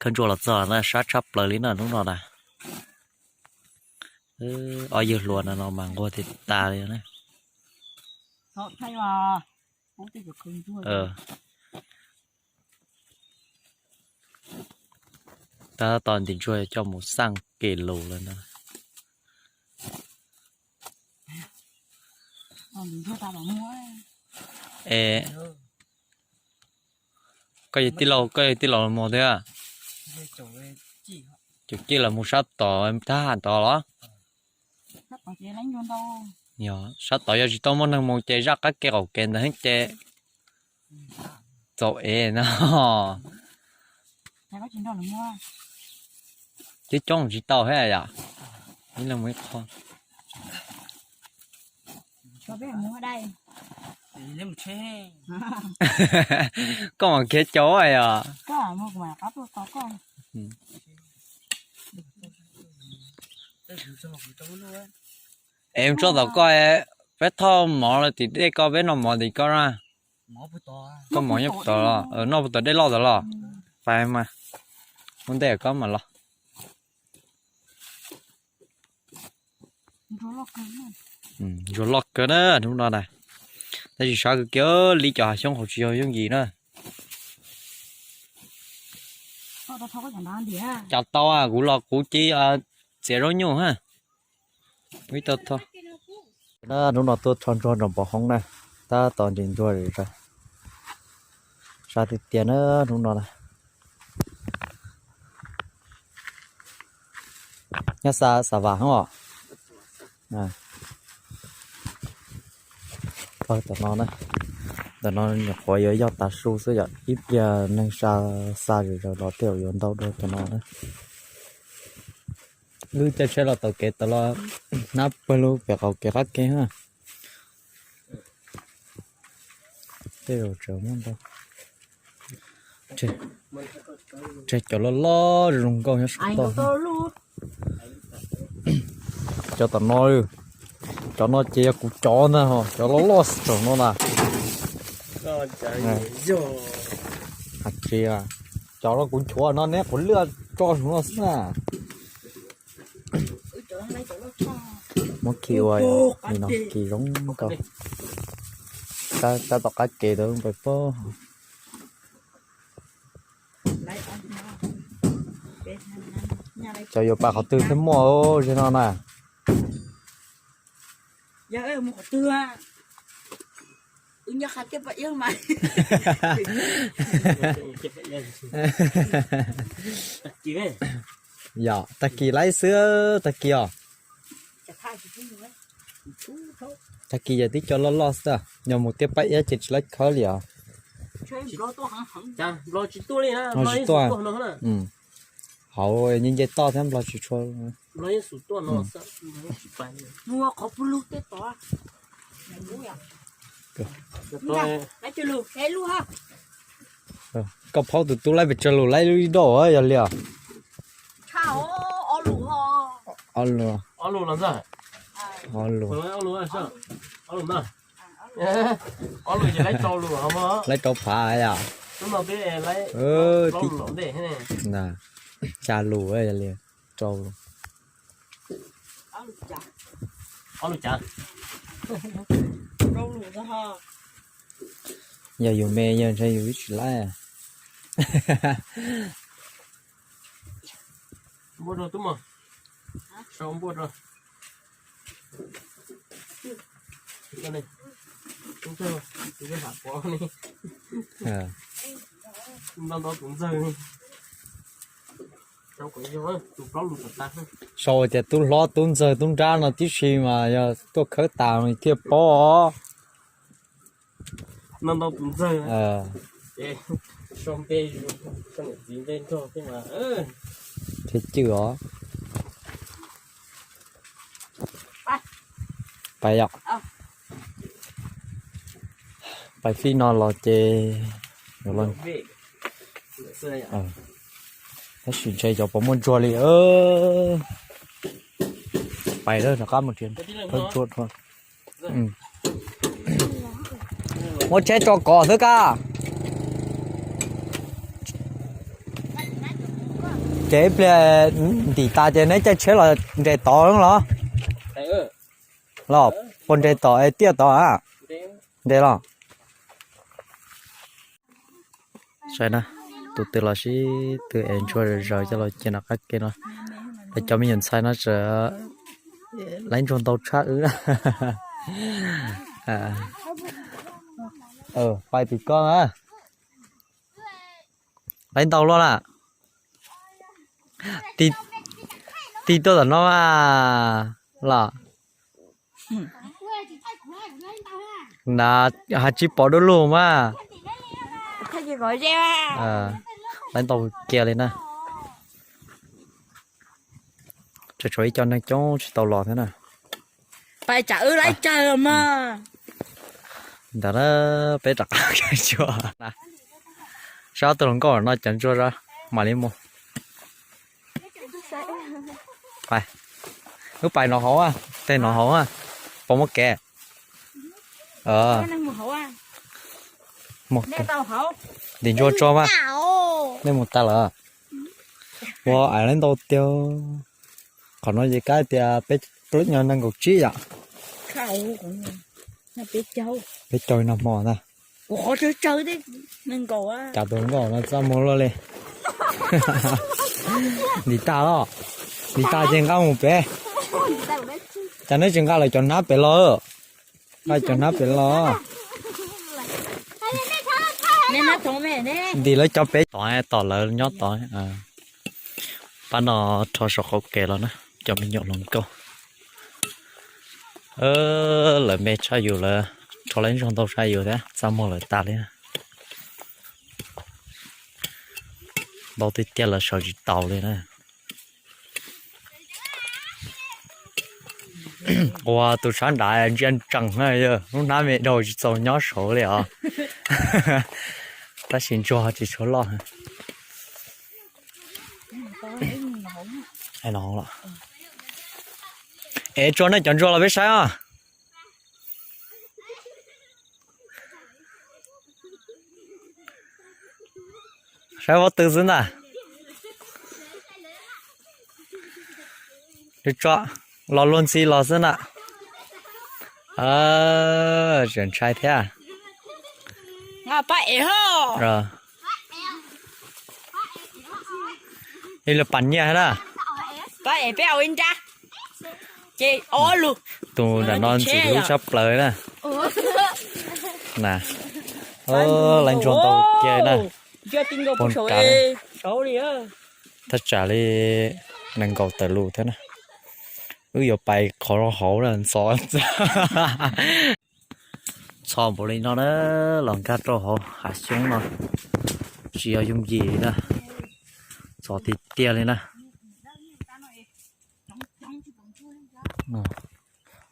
Khawb ntsuag los txog na, sab tshaj plaws li na hnub no na. Ob yawg hluas no no mas nquag tiag tas li na. Tab tom ntim ntsuag coj mus xaj kev lus lawm na. Es koj yog tij laug, koj yog tij laug los mos thiab? Caum cij los mus sab tod thab ham tod los? Yog sab tod yog tsis tau muaj neeg mus ces zaj qab ke qaum kev ntawd heev ces txaus ev no. Coob coob tsis tau thiab yom. Ib leeg mus ib qho. Koj mam khiav caum yom. Es tso tom koj, peb thauj mov los tim dej koj, peb noj mov tim koj na. Koj mov nyob puag tod los, noj puag tom dej loj tod los? Fais mas, ua ntej koj mam los. Ntsuag loj kawg na hnub no na. Tab sis sab kawg kiag li, cov hav xyoob hauv tsis yog yooj yim na. Cas tau, kuv los kuv cia txiav zaub nyuj ha. Hnub no tuaj rho ntsuag nram pov hoob na, tab tom ntim ntsuag. Sab tiag tiag na hnub no na. Nyob xa xa vam hoob os. Pawg tom no na, ntawm no nyuam qhuav yuav yog tav su xwb yom, ib pliag neeg xa xa zom zaws los tej yuav ntau dua tom no na. Lub caij tsheb los taug kev tas los, nab pawg lug pem qaum kev qab kev na. Tej zaum tseem muaj ntau. Tseg cov loj loj zoo nkauj nyob saum toj. Cov tom no, cov no ces yog kuv cov ntag, cov loj loj saum no na. Tsis, cov no kuv nchuav no neb qhuav liaj tso saum no xwb na. Muab khi ua li no khi zoo nkauj. Sab tom qab kev tau pais pob. Cov yuav pais qhov twg thiaj muaj ze no na. Yog tag kis laib xwb, tag kis os. Tag kis yog tib co loj loj xwb, yog mus tiaj paj iab ces tsis laib khawb li os. Tsis tuaj. Hauv nce nce toj thiab nplog tsis tshua. Koj phaub tus tub laib pes tsawg lus, laib lub ib dauj yog li os? Ob lus. Ob lus. Laib rau phav yom. Xya lus yog li, rau lus. Yog yus me yog ntshe yus tsis laib. Sau tias tub hlob tub ntxawg tub nrab no tib si mas yog tuaj khawb tas thiaj paub os. Thiaj cwj os. Pais yom. Pais fij no los ces, tab sis ntshe cov puas muaj ntsuag li. Pais lawm rov qab mus tsev. Muab tsheb tso kov xwb kab. Ces ib pliag ntim tas ces neb caij tsheb los nres tod los? Los puas nres tod es tiaj tod a? Nres los. Saib na, tus twg los sib tw es ntsuag zom zaws coj los cia nram qab ke no. Lawv cov me nyuam ntxhais no tseem laib ntsuag ntau tshaj wb na. Pais tim ko na. Laib ntau luaj na. Tig tuaj tom no mas los. Na, hais tsis pom dua lug mas. Laib ntau kiag li na. Tseem tshuav ib co neeg coob tsis tau los thiab na. Pais tsam wb laib tsawg mas. Ntawd na, peb rov qab cua. Saib ob tug hluas nkauj no cov ntsuag mam li mus. Wb pais no hauv, tej no hauv, pom muaj kev. Ntim ntsuag tso mas. Nej mus tas lawm. Ua ais laib ntau tiag. Qhov no ces kab tias peb plaub nyob nees nkaum tsib yom. Peb caug no hmo ntag. Cas tus nkauj no txaj muag luaj li. Ntim tas los? Ntim tas ces nqa mus pem. Cas neb tsis nqa lawv cov hnab pem los? Nqa cov hnab pem los. Ntim lawv cov pem tod, tom lawv nyob tod. Pab no rho saum qaum kev los na, cov me nyuam hluas nkauj. Lawv me tshaj yus, lawv rho laib ntsuag ntau tshaj yus thiab, txaj muag lawv tas li. Ntau tiag tiag lawv sawv tsis taus li na. Ua tus sab nrad ntsia ntsees na, lub hnab me dhau tsis txaus nyob saud li os. Tab sis ntsuag tsis tshua loj. Es tso nej cov ntsuag los peb saib os. Saib pob tw xwb ntag. Tso, los luag ntxhi los xwb na. Tseem ntshai thiab. Ib lub pas nyiaj na. Tus nram no ntxim hlub tshaj plaws na. Laib ntsuag ntau kiag na. Poob ras. Thaj tsam li nees nkaum tawm lus thiab na. Wb yuav pais qhov hauv na, ntxhov. Ntxhov npaum li no na, los nkag rau hauv hav xyoob no tsis yog yooj yim li na. Ntxhov tiag tiag li na.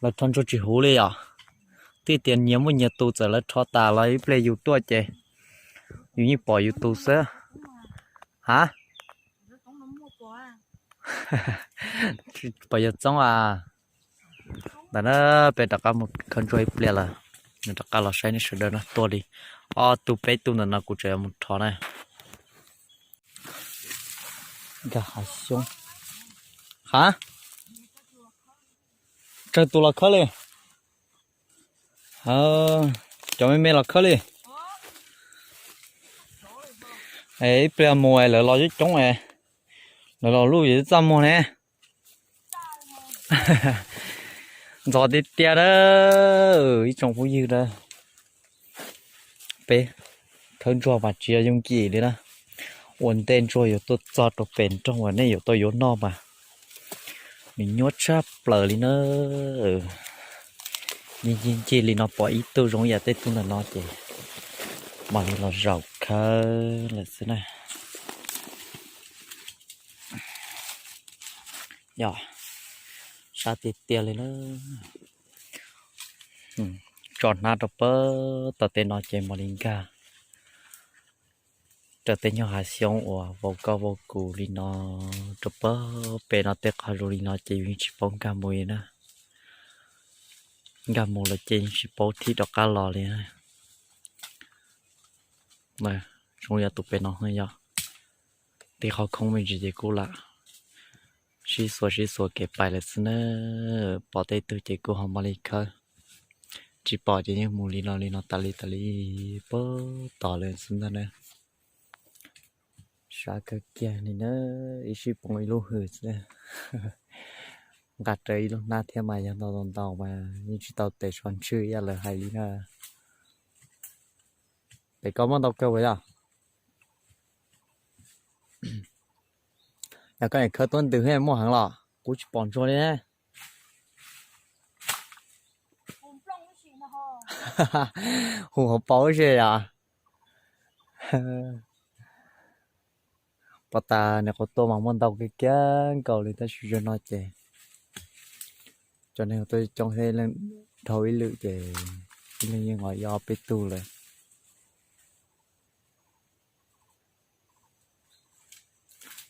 Lawv rho ntsuag tsis huv li yom. Twb tias nyias muaj nyias tus, txawm lawv rho tas los ib pliag yus tuaj ces yus yeej pom yus tus xwb. Ha? Pom yog txoob a. Ntawm na, peb rov qab mus khawb ntsuag ib pliag lawm, nws rov qab los saib nej sawv daws no tuaj li ob tug peb tug ntawm no kuv tseem yuav mus rho na. Nkag hav xyoob. Ha? Tsawg tus los khawb li? Cov me me los khawb li. Ib pliag mus lawv los coob coob, lawv los luj yus txaj muag ne. Ntxhov tiag tiag na, ib tsoom phooj ywg na. Peb khawb ntsuag mas tsis yog yooj yim li na. Ua ntej ntsuag yuav tuaj txog rau pem nroog uas nej yuav tau yuav noj mas nws nyuaj tshaj plaws li na. Ncig ncig ncig li no pom ib tug zoo yam tej tug ntawm no ces mam li los zaum khawb lawm xwb na. Yog, sab tiag tiag li na. Tso hnab rau pab tom tej no ces mam li nkag rau tej nyuag hav xyoob uas vau kauj vau kus li no, rau pab pem no tej qhov zoo li no ces yus yeej tsis paub nkag mus li na. Nkag mus lawm ces yeej tsis paub thib rov qab los li. Zoo yam tus pem no yog Tib qhov khoob me ntsis ces kuj lam sib xuas sib xuas kev pais lawm xwb na. Pom tej tug ces kuj ho mam li khawb, tsis pom ces yeej mus li no li no tas li tas li puag tod lawm xwb ntag na. Sab kawg kiag li na, ib sij poob ib lub hws xwb. Nqa rawv ib lub hnab thiab mas yog ntau ntau ntau mas yeej tsis tau tes so ntswj ib yam lawv hais li na. Pem koj muaj ntau kawg puas yog? Yog koj niam khawb tuab ntws thiab muaj heev los kuv tsis pom ntsuag li ne. Hu hauv paus ua si yom. Pov tas nws qhov tuaj mas muaj ntau kiag kiag nkaus li tab sis zaum no ces cov neeg tuaj coob thiab, leej dhau ib lwm ces ib leeg yeej ua ib ob peb tug lawm.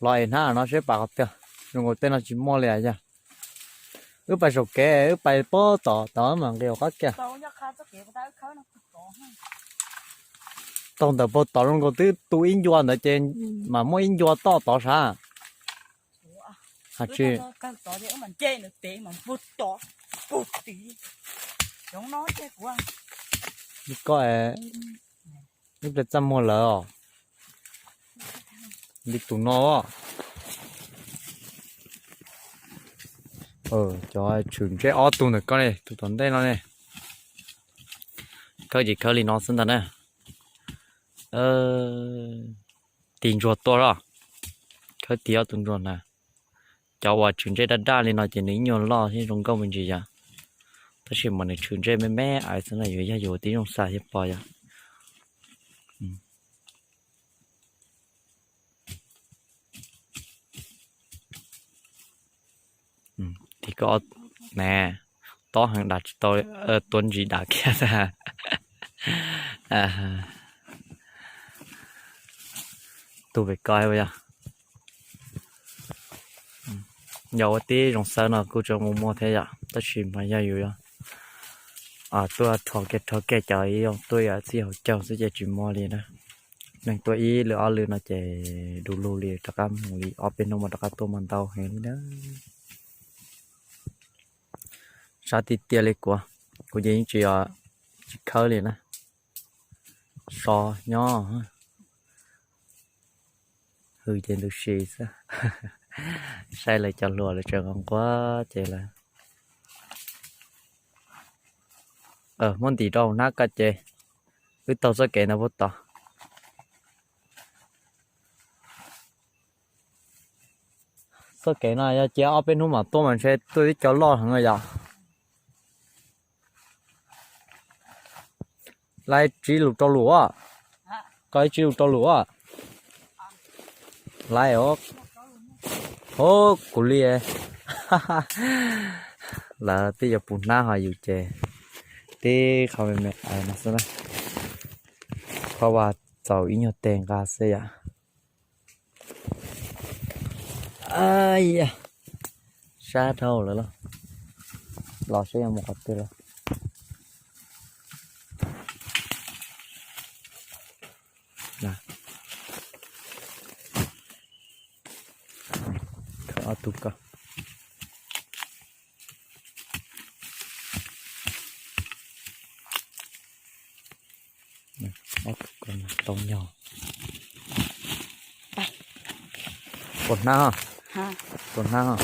Los es hnab no seb pais qhov twg, zoo nkaus tej no tsis muaj li yog. Wb pais saum kev, wb pais puag tod, tod mas nqis qab kiag. Taug ntawm puag tod zoo nkaus twb tu ib ncua ntawd ces mam muaj ib ncua toj tod sav. Hais tsis, koj, ib pliag txaj muag lawm os. Li tus no, cov tshwm ntsej ob tug ntawm koj ne, tus tom ntej no ne. Khawb ces khawb li no xwb ntag na. Tig ntsuag tuaj los, khawb tig ob tug ntsuag na. Cov uas tshwm ntsej daj daj li no ces nws ib nyuag loj thiab zoo nkauj me ntsis yom. Tab sis mas nws tshwm ntsej me me ais xwb na, yus yog yus tib zoo xav thiab pom yom. Tig koj na, tob heev dam tsis tau, tuav ntsis dam kiag. Tus pem ko yog, yog ua tib zoo xawb no kuj tseem mus muaj thiab yom, tab sis mas yog yus tuaj rho kiag rho kiag cov ib zoo tuaj yam txij hauv caug xwb ces tsis muaj li na. Neeg tuaj ib lwm ob lwm no ces du lug li, rov qab mus li ob peb hnub mas rov qab tuaj mas ntau heev li na. Sab tiag tiag li kuv, kuv ces yeej tsis, tsis khawb li na. So nyob, hws ces ntws si xwb. Saib lawv cov hluas lawv tseem nquag ces lawv muab ntim rau hauv hnab ko ces wb taug txoj kev ntawd puag tod. Txoj kev no yog cia ob peb hnub mam tuaj mas ntshe tuaj tib co loj heev yom. Laiv tsib lus rau lus as. Koj ib tsib lus rau lus as. Laiv os. Hov kuv li, lawv twb yuav pus hnab ho yus ces tib qho me me no xwb na. Qhov uas txaus ib nyuag teg nqa xwb yom. Sab dhau lawm los, los seb yuav mus qhov twg lawm. Ob tug ko, ob tug ko tau nyog. Puas hnab, puas hnab.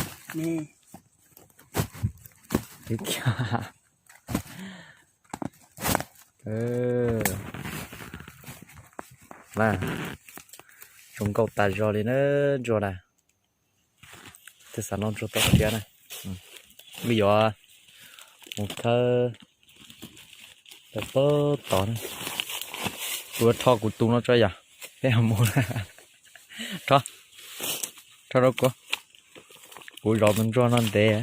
Zoo nkauj tas zog li na, ntsuag na. Twb xav noj ntsuag toj siab na. Wb yuav mus khawb tau puag tod na. Kuv yuav rho kuv tus no tso yom, peb mus. Rho, rho rau kuv, kuv zov tus ntsuag no ntev.